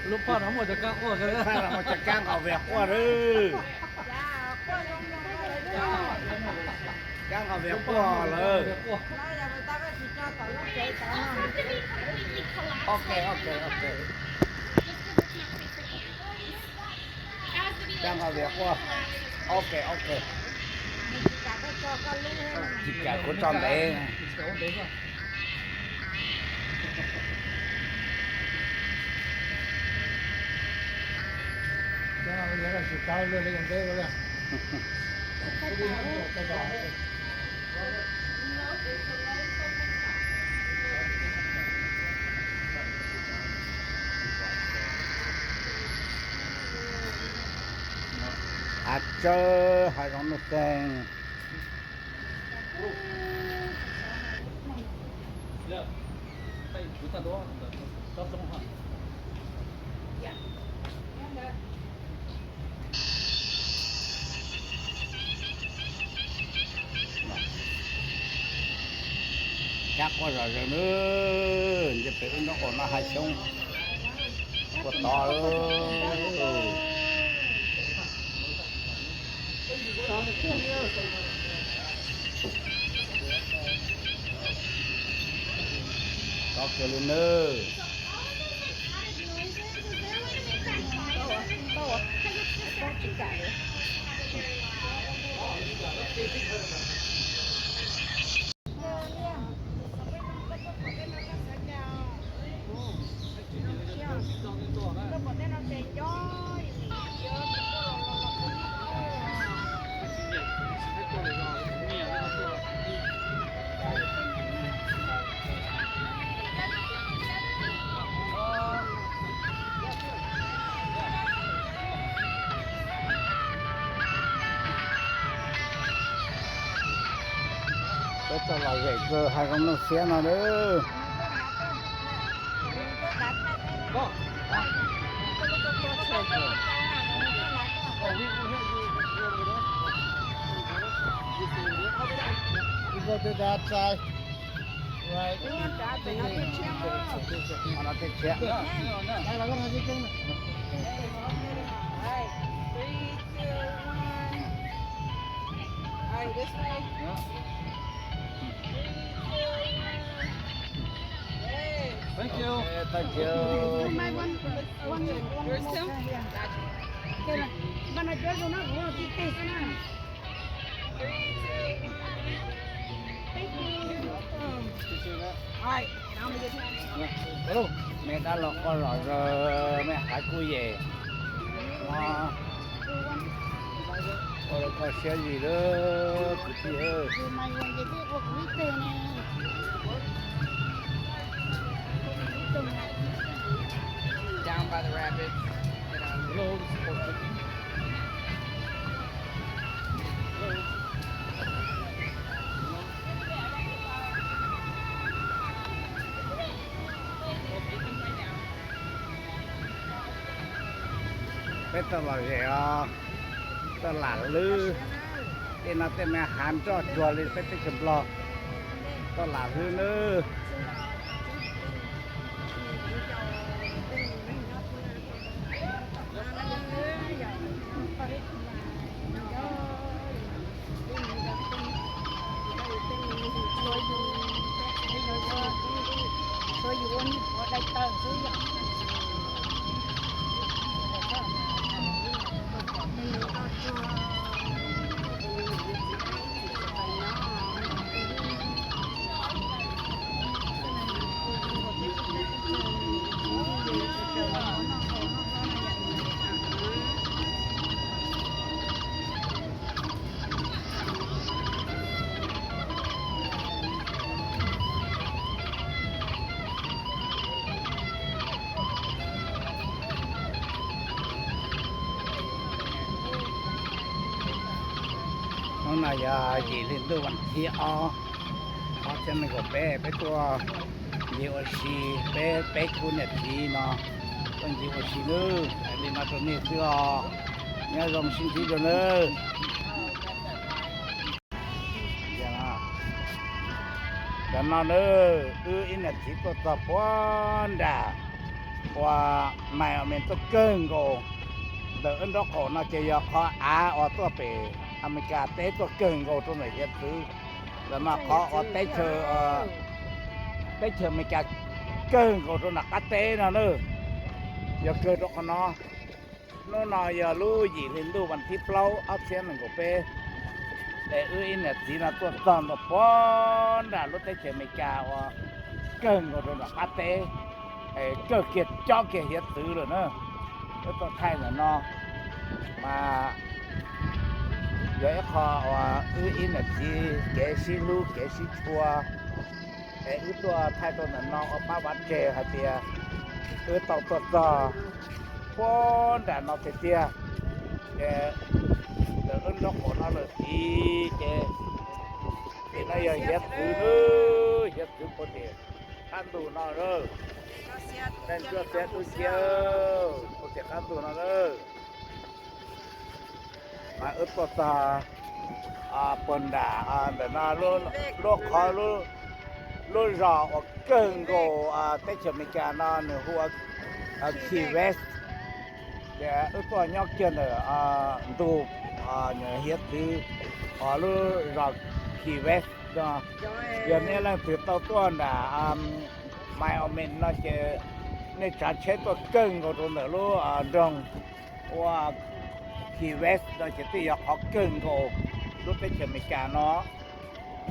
Lub phaj no muaj cov kab quaj, phaj no muaj cov kab nqos vias quaj lawm. Kab nqos vias quaj lawm. Ok, ok, ok. Kab nqos vias quaj. Ok, ok. Tsis kam kuv tso ntev. Hav tsawb hav zoov nuj xeeg. Kab quaj zom zaws nawb, nce pem lub nroog uas no hav xyoob quaj to. Tov kiag li nawb. Peb tau los zem kawg hav zoov nuj xiab no lawm. Thank you. Thank you. Mej dab laug quaj zom zaws, mej hav kuj yem. Ua rau koj siab zis lawm kwv tij. Peb tau los zem os, tau lam hlwb. Tej no tej me hav nroj tsuag li peb teb chaws Nplog, tau lam hlwb nawb. Hnub no yog yim hli ntuj vas thib ob, ob txhiab nees nkaum peb, peb tuaj ncig ua si, peb peb khub niam txiv no tuaj ncig ua si nawb. Li no rau nej xwb os, nyob zoo sib ntsib dua nawb. Tam no na, wb ib niam txiv tuaj txog puag nram uas Wyoming tuaj kawg nkaus. Ntawm wb nraub qaum no ces yog qhov av uas tuaj pem Amelikas teb tuaj kawg nkaus rau ntawm hiav txwv. Ntawm no qhov uas teb chaws, teb chaws Amelikas kawg nkaus rau nram qab teb no na. Yog kawg rau qhov no. Hnub no yog lub yim hli ntuj vas thib plaub ob txhiab nees nkaum peb. Es wb ib niam txiv no tuaj txog ntua puag nram lub teb chaws Amelikas uas kawg nkaus rau nram qab teb, es kawg kiag cob kiag hiav txwv lawm na. Wb tuaj thaij ntawm no mas yog ib qho uas wb ib niam txiv kev sib hlub kev sib tshua, es wb tuaj thaij rau ntawm no ua pab vav tseg hais tias wb tau tuaj txog puag nram no tiag tiag. Ces ntawm wb nraub qaum no lawm tid ces, tim no yog hiav txwv na, hiav txwv puag tim qab ntug no na. Neeg tuaj xiab tub xiab puag tim qab ntug no na. Mas wb tuaj txog puag nram ntawm no lub qhov, lub zos uas kawg nkaus teb chaws Amelikas no nws hu ua Key West. Ces wb tuaj nyob kiag ntawm ntug hiav txwv uas lub zos Key West no. Yog nej leej twg tau tuaj nram Wyoming no ces nej tsav tsheb tuaj kawg nkaus rau ntawm lub nroog ua Key West no ces twb yog qhov kawg nkaus lub teb chaws Amelikas no.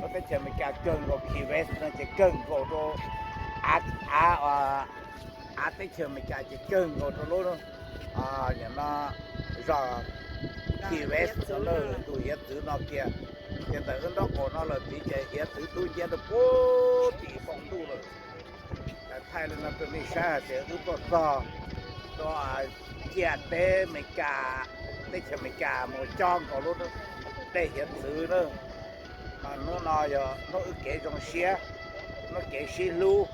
Lub teb chaws Amelikas kawg nkaus Key West no ces kawg nkaus rau av, av teb chaws Amelikas ces kawg nkaus rau lub, no, zos Key West no, tus hiav txwv no kiag. Ces ntawm wb nraub qaum no lawm tid ces hiav txwv dub nciab rau puag tim npoo ntuj lawm. Thaij li no rau nej saib hais tias wb tuaj txog rau ciam teb Amelikas, teb chaws Amelikas mus cob nkaus lub dej hiav txwv na. Mas hnub no yog hnub wb kev zoo siab, hnub kev sib hlub,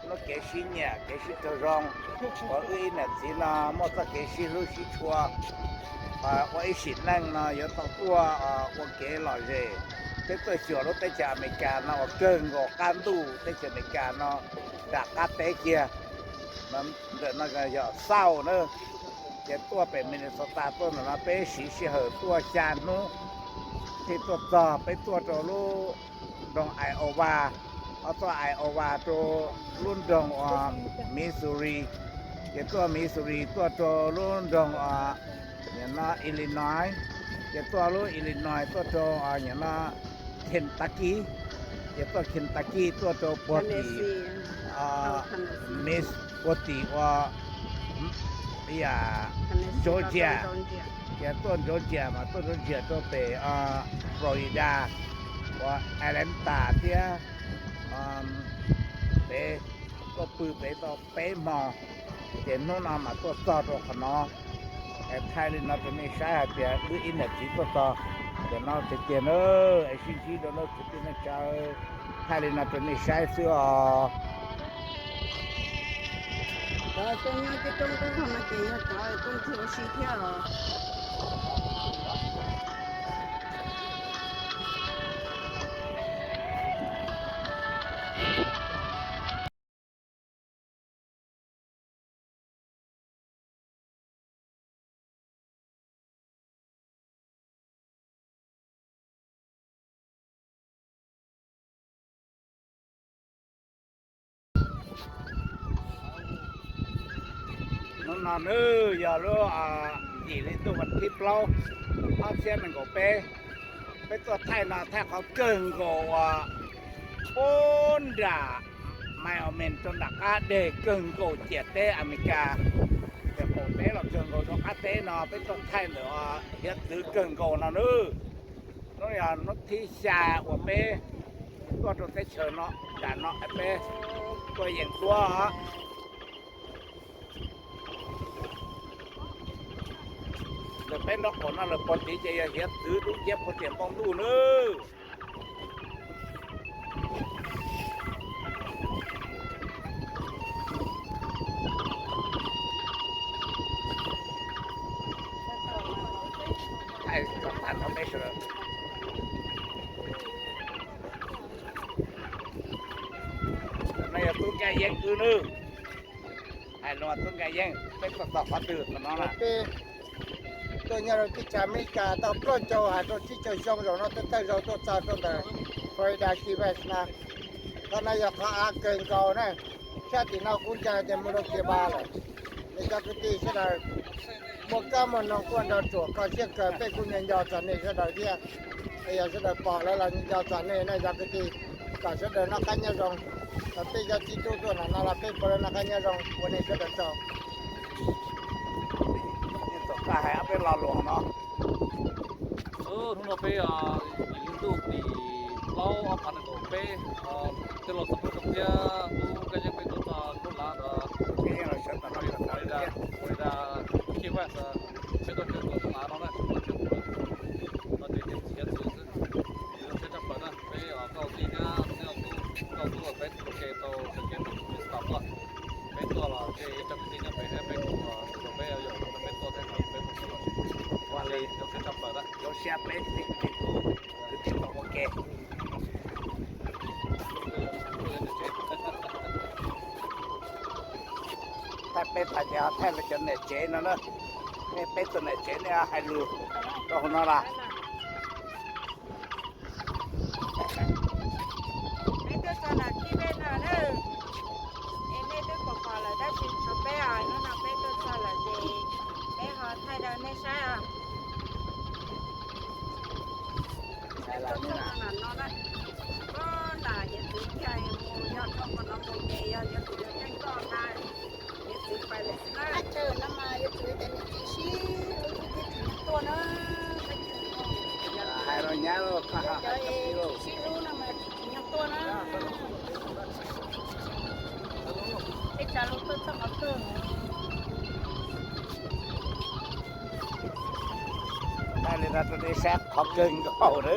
hnub kev sib nyiam kev sib raug zoo, uas wb ib niam txiv no muaj txoj kev sib hlub sib tshua, ua ib sim neej no yuav tau tuaj ua kev lom zem, thiab tuaj xyuas lub teb chaws Amelikas no uas kawg nkaus qab ntuj teb chaws Amelikas no nram qab teb kiag. Ntawm no yog South na, ces tuaj pem Minnesota tuaj ntawm no peb siv sij hawm tuaj xya hnub thiaj tuaj txog. Peb tuaj rau lub nroog Iowa, ho tuaj Iowa rau lub nroog Missouri, ces tuaj Missouri tuaj rau lub nroog, no, Illinois, ces tuaj lub Illinois tuaj rau, no, Kentucky, ces tuaj Kentucky tuaj rau puag tim, Miss, puag tim ua, yam, Georgia, ces tuaj Georgia mas tuaj Georgia rau pem Florida, ua Atlanta thiab pem, tuaj pw pem tau peb hmo, ces hnub no mas tuaj txog rau qhov no. Es thaij li no rau nej saib hais tias wb ib niam txiv tuaj txog ntawm no tiag tiag na. Es sib ntsib rau na kwv tij neej tsa, thaij li no rau nej saib xwb os. Hnub no nws yog lub yim hli ntuj vas thib plaub, ob txhiab nees nkaum peb. Peb tuaj thaij no thaij qhov kawg nkaus uas puag nram Wyoming rau nram qab deg kawg nkaus ciam teb Amelikas. Ces qaum teb los kawg nkaus rau qab teb no peb tuaj thaij ntawm hiav txwv kawg nkaus no nawb. Hnub yog hnub thib xya uas peb tuaj rau teb chaws no, nram no peb tuaj yees duab. Ntawm peb nraub qaum no lawm puag tid ces yog hiav txwv dub nciab puag tim npoo ntuj nawb. Thaij tag no peb sawv daws. Kwv Nws, hais lus tub nqa yeeb, peb tuaj txog qhov twg no na? Peb tuaj nyob rau teb chaws Amelikas tau plaub caug hais rau tsib caug xyoo, zaum no tej tawg zaug tuaj txog rau ntawm Florida Key West na. Qhov no yog qhov av kawg nkaus na. Sab tim no kuv ntsia ces mus rau Cuba lawm. Nej cov kwv tij sawv daws muaj kab muaj noog kuj nrog ruam kho siab kawg, peb kuj nco nco txog nej sawv daws thiab. Es yog sawv daws pom lawm los nco nco txog nej na cov kwv tij, kom sawv daws noj qab nyob zoo. Peb cov txiv tub tuaj nram no los peb puav leej noj qab nyob zoo, ua nej sawv daws tsaug. Hnub no peb yog ntuj tim plaub ob phav nees nkaum peb, tej laus txhua tus thiab tub Kab Yeeb peb tuaj txog lub lav ntawd, Florida, Key West, tsheb tuaj tsheb tuaj lub lav no na, tsheb tuaj tsheb tuaj no ces txiv txiv xwb. Ces zoo siab tshaj plaws na, peb kauj tij thiab tub, kauj tub peb tau sawv kev mus txog tuaj, peb tuaj los ces cov kwv tij nyob pem thiab peb kuj, peb yog peb tuaj thiab peb mus txog los zoo siab tshaj plaws na. Zoo siab peb txiv tub kwv tij tau ua ke. Thaij peb tag ces ho thaij lawv cov niam tsev no na. Nej peb tug niam tsev nej hais lus rau hauv no las. Peb tuaj txog nram Key West no na, es nej twb pom pom lawm tab sis tshuav peb os, hnub no peb tuaj txog lawm ces peb ho thaij rau nej saib os. Peb tuaj txog nram no na, koj nram hiav txwv kiag mus yog dhau qhov no mus ces yog yuav tus yuav keej koj na, hiav txwv pais lawm xwb na. Chaw no mas yuav tsum yog cov niam txiv sib hlub thiab tsim nyog tuaj na. Hais los nyab, cov sib hlub no mas tsim nyog tuaj na. Peb tsav lus tuaj txog qhov kawg. Thaij li no rau nej saib qhov kawg nkaus na.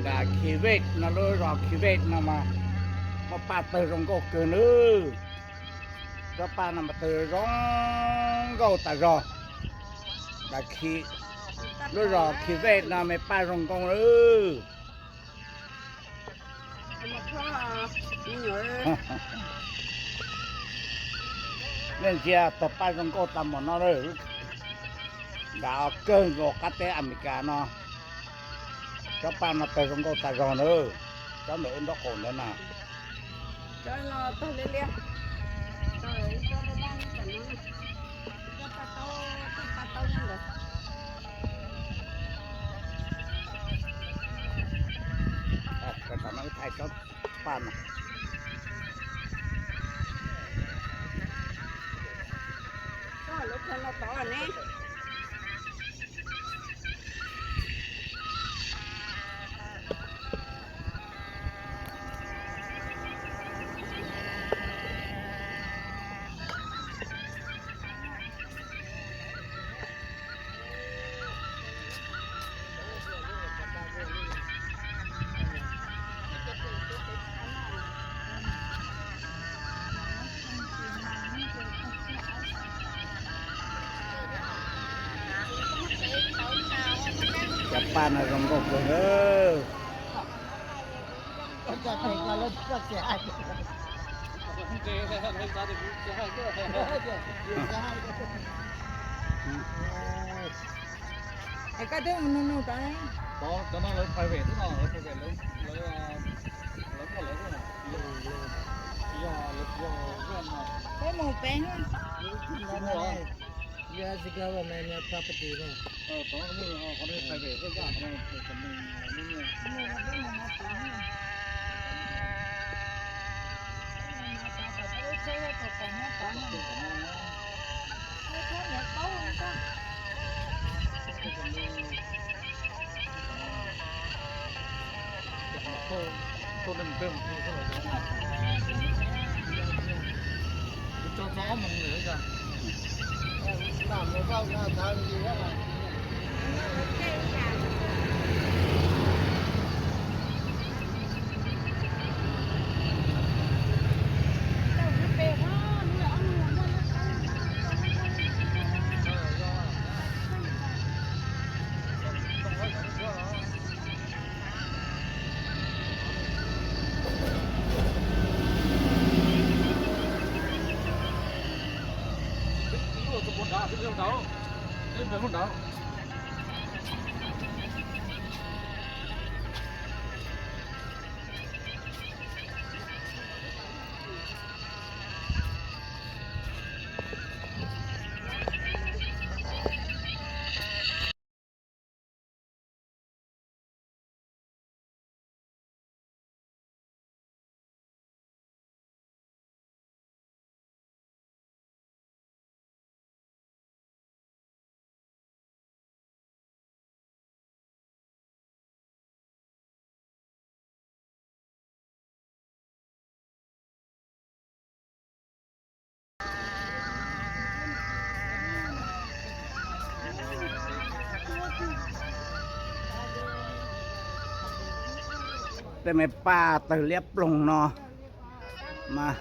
Nram Key West no, lub zos Key West no mas muaj paj tawg zoo nkauj kawg nawb. Cov paj no mas tawg zoo nkauj tas zog. Nram Key, lub zos Key West no mas paj zoo nkauj nawb. Nej ntsia tawg paj zoo nkauj tas npaum no lawm. Nram kawg nkaus qab teb Amelikas no, cov paj no tawg zoo nkauj tas zog nawb. Cov ntawm wb nraub qaum ntawd na. Tam no wb thaij cov paj no. Cov paj no zoo nkauj kawg nawb. Es koj twb mus nug nug rau ne. Cov no lawv private xwb no, lawv private, lawv, lawv, lawv muaj lawv xwb no. Yog, yog, yog no. Peb mus pem no. Tsis muaj. U S government property no. Qhov no private xwb, qhov no. Tej me paj tawg liab ploog no mas.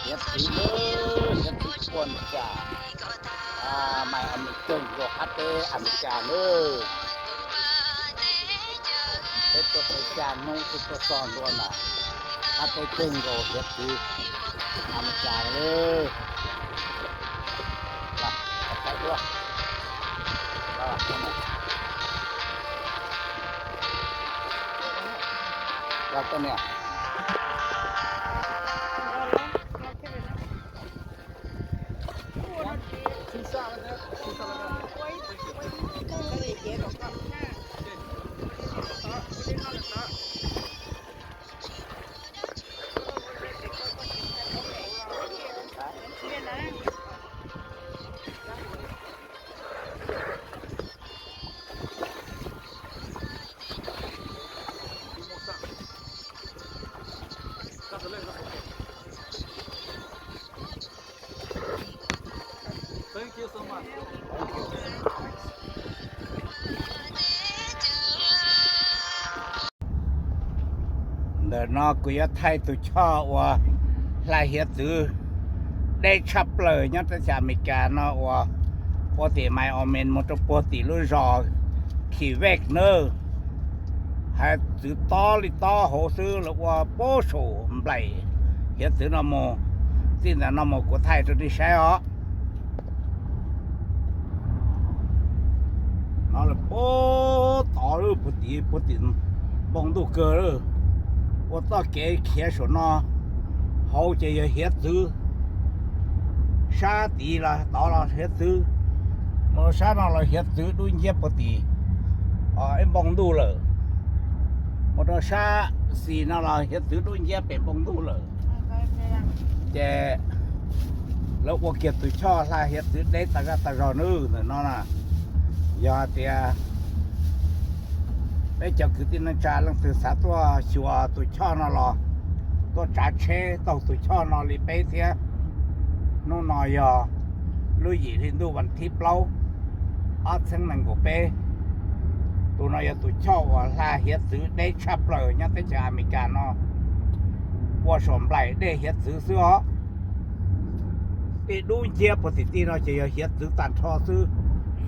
Hiav txwv, hiav txwv puag Amelikas, mas Amelikas nkaus qab teb Amelikas nawb. Peb tuaj peb xya hnub twb tuaj txog ntua na, qab teb kawg nkaus hiav txwv Amelikas nawb. Ntawm no kuv yuav thaij tus choj uas hla hiav txwv deb tshaj plaws nyob teb chaws Amelikas no uas puag tim Wyoming mus rau puag tim lub zos Quebec nawb. Hais txwv tob li tob hauv xwb, lawv ua puag saum nplaim hiav txwv no mus. Txij ntawm no mus kuv thaij rau nej saib os. No lawv puag tod lawm, puag tim, puag tim npoo ntuj kawg lawm. Ua txoj kev khiav saum no, hauv ces yog hiav txwv, sab tid los tod los hiav txwv, mus sab no los hiav txwv dub nciab puag tim ib npoo ntuj lawm, mus rau sab xis no los hiav txwv dub nciab pem npoo ntuj lawm. Ces lawv ua kiag tus choj hla hiav txwv deb tas zaj tas zog nawb ntawm no na. Yog hais tias peb cov kwv tij neej tsa leej twg xav tuaj xyuas tus choj no los tuaj tsav tsheb taug tus choj no li peb thiab. Hnub no yog lub yim hli ntuj vas thib plaub, ob txhiab nees nkaum peb. Tus no yog tus choj uas hla hiav txwv deb tshaj plaws nyob teb chaws Amelikas no, ua saum nplaim dej hiav txwv xwb os. Tej dub nciab puag tim tij no ces yog hiav txwv tag nrho xwb.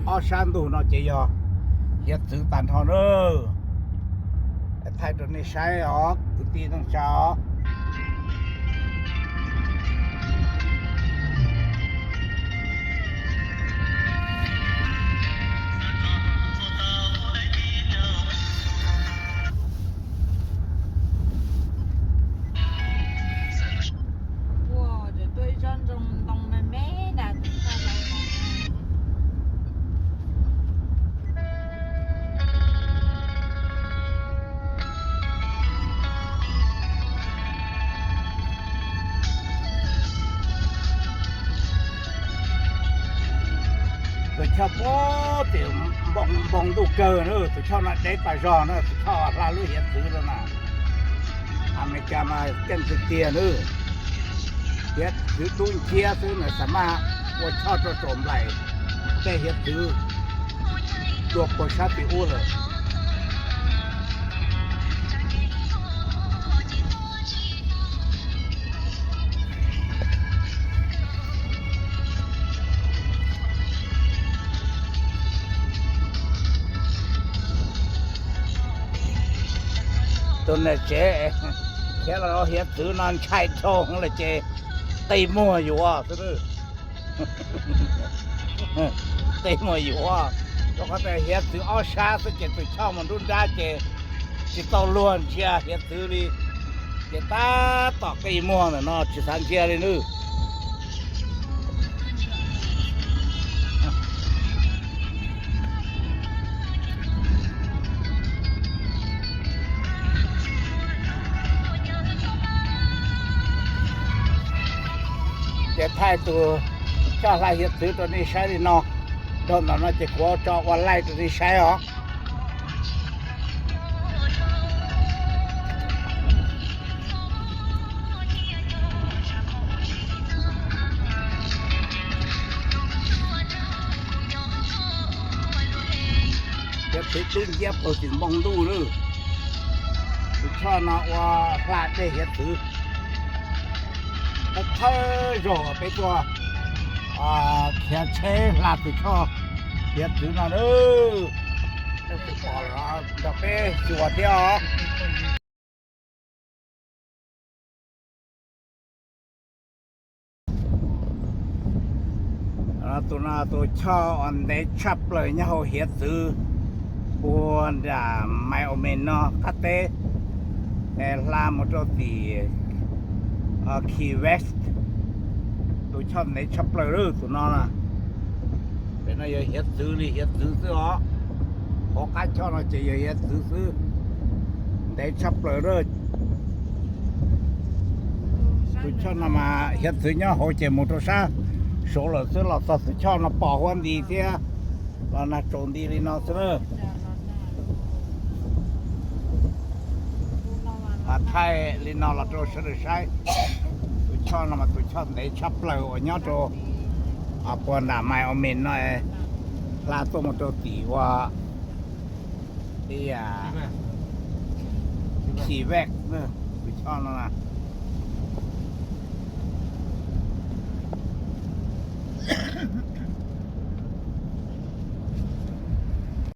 Ob sab ntug no ces yog hiav txwv tag nrho na. Thaij rau nej saib os kwv tij neej tsa os. Tus choj puag tim npoo ntuj kawg na, tus choj no deb tas zog na, tus choj hla lub hiav txwv rau na. Amelikas mas keej tiag tiag na, hiav txwv dub nciab xwb na, xa maj ua choj rau saum nplaim tej hiav txwv dua puag sab tim ub lawm. Tus niam tsev khiav los hiav txwv no ntshai dhau lawm ces qi muag yuav xwb. Qi muag yuav, rau qhov tias hiav txwv ob sab xwb ces tus choj mus nruab nrab ces tsis tau luag ntsia hiav txwv li, ces tab tom qi muag ntawm no tsis xav ntsia li nawb. Ces thaij tus choj hla hiav txwv rau nej saib li no. Dhau ntawm no ces kuv tso ua laij rau nej saib os. Hiav txwv dub nciab puag tim npoo ntuj lawm. Tus choj no ua hla dej hiav txwv. Thawj zaug peb tuaj khiav tsheb hla tus choj hiav txwv no nawb. Leej twg pom los nrog peb xyuas thiab os. Tus no tus choj uas ntev tshaj plaws nyob hauv hiav txwv puag nram Wyoming no qab teb, hla mus rau tim Key West. Tus choj ntev tshaj plaws lawm tus no na. Pem no yog hiav txwv li hiav txwv xwb os. Hauv qab choj no ces yog hiav txwv xwb. Ntev tshaj plaws lawm. Tus choj no mas hiav txwv nyob hauv ces mus rau sab saud lawm xwb, los txog tus choj no pom huab nti thiab los nag tsaus nti li no xwb na. Mas thaij li no los rau sawv daws saib. Tus choj no mas tus choj ntev tshaj plaws uas nyob rau Puag nram Maiv Os Mes no, hla tuaj mus rau tim ua, ib yam, Xis Vej, kws choj no.